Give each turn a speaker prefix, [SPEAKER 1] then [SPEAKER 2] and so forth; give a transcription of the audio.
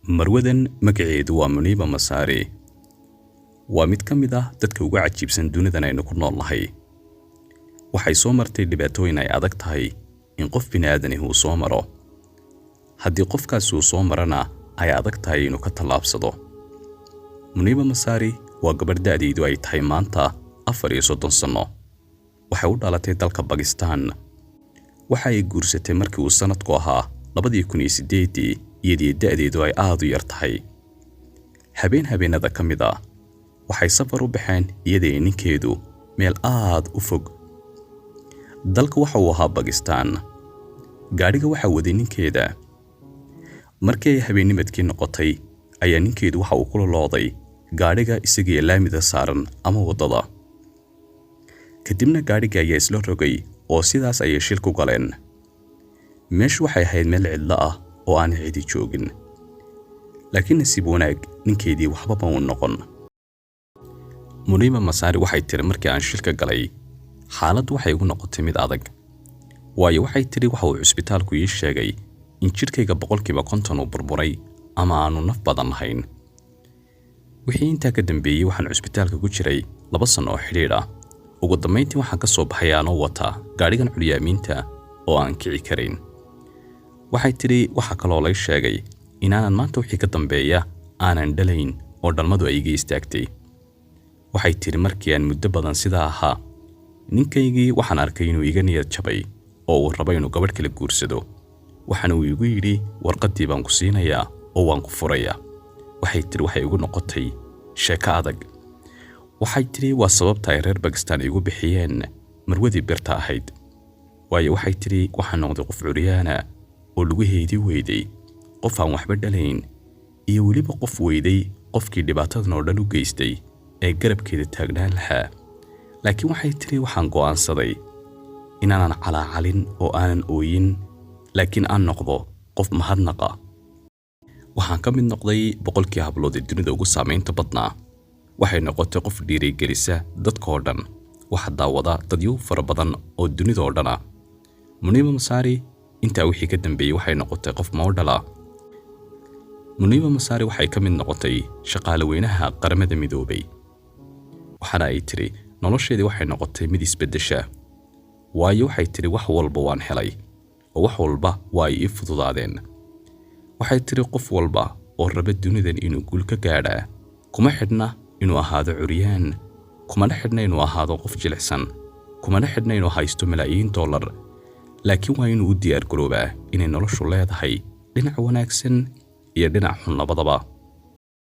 [SPEAKER 1] Marwadan magaceedu waa Muniiba Masaari. Waa mid ka mid ah dadka ugu cajiibsan dunidan aynu ku nool nahay. Waxay soo martay dhibaatooyin ay adag tahay in qof bini'aadanihi uu soo maro. Haddii qofkaasi uu soo marana, ay adag tahay inuu ka tallaabsado. Muniiba Masaari waa gabadh da'deedu ay tahay maanta 34 sanno. Waxay u dhalatay dalka Bakistaan. Waxa ay guursatay markii uu sanadku ahaa 2008-dii, iyadii da'deedu ay aad u yar tahay. Habeen habeenada ka mid ah waxay safar u baxeen iyada iyo ninkeedu meel aad u fog. Dalka waxa uu ahaa Bakistaan. Gaadhiga waxaa waday ninkeeda. Markii ay habeennimadkii noqotay ayaa ninkeedu waxa uu ku lolooday gaadhiga isagii laamida saaran ama waddada. Kadibna gaadhiga ayaa isla rogay oo sidaas ayay shil ku galeen. Meeshu waxay ahayd meel cidlo ah oo aan cidi joogin. Laakiin nasiib wanaag, ninkeedii waxbaba uu noqon. Muniiba Masaari waxay tiri, markii aan shilka galay, xaaladdu waxay igu noqotay mid adag. Waayo, waxay tiri, waxa uu cusbitaalku ii sheegay in jidhkayga 50% uu burburay ama aanu naf badan lahayn. Wixii intaa ka dambeeyey waxaan cusbitaalka ku jiray 2 sano oo xidhiidh ah. Ugu dambayntii waxaan ka soo baxay anoo wata gaadhigan curyaamiinta oo aan kici karayn. Waxay tidhi, waxaa kaloo lay sheegay inaanan maanta wixii ka dambeeya aanan dhalayn oo dhalmadu ay iga istaagtay. Waxay tidhi, markii aan muddo badan sidaa ahaa, ninkaygii waxaan arkay inuu iga niyad jabay oo uu rabo inuu gabadh kale guursado. Waxaana uu igu yidhi, warqaddii baan ku siinayaa oo waan ku furayaa. Waxay tidhi, waxay igu noqotay sheeko adag. Waxay tidhi, waa sababta ay reer Bakistaan igu bixiyeen marwadii birta ahayd. Waayo, waxay tidhi, waxaan noqday qof curyaana oo lugaheedii weyday, qof aan waxba dhalayn, iyo weliba qof weyday qofkii dhibaatadan oo dhan u geystay ee garabkeeda taagnaan lahaa. Laakiin waxay tidhi, waxaan go'aansaday inaanan calaacalin oo aanan ooyin, laakiin aan noqdo qof mahadnaqa. Waxaan ka mid noqday 100-kii hablood ee dunida ugu saamaynta badnaa. Waxay noqotay qof dhiirigelisa dadkoo dhan. Waxa daawada dadyow fara badan oo dunida oo dhan ah. Muniiba Masaari intaa wixii ka dambeeyey waxay noqotay qof model ah. Muniiba Masaari waxay ka mid noqotay shaqaale weynaha Qaramada Midoobay. Waxaana ay tidhi, nolosheedii waxay noqotay mid isbeddesha. Waayo, waxay tidhi, wax walba waan helay oo wax walba waa ay ii fududaadeen. Waxay tidhi, qof walba oo raba dunidan inuu guul ka gaadhaa kuma xidhna inuu ahaado curyaan, kumana xidhna inuu ahaado qof jilicsan, kumana xidhna inuu haysto malaayiin dollar, laakiin waa inuu u diyaar garoobaa inay noloshu leedahay dhinac wanaagsan iyo dhinac xun labadaba.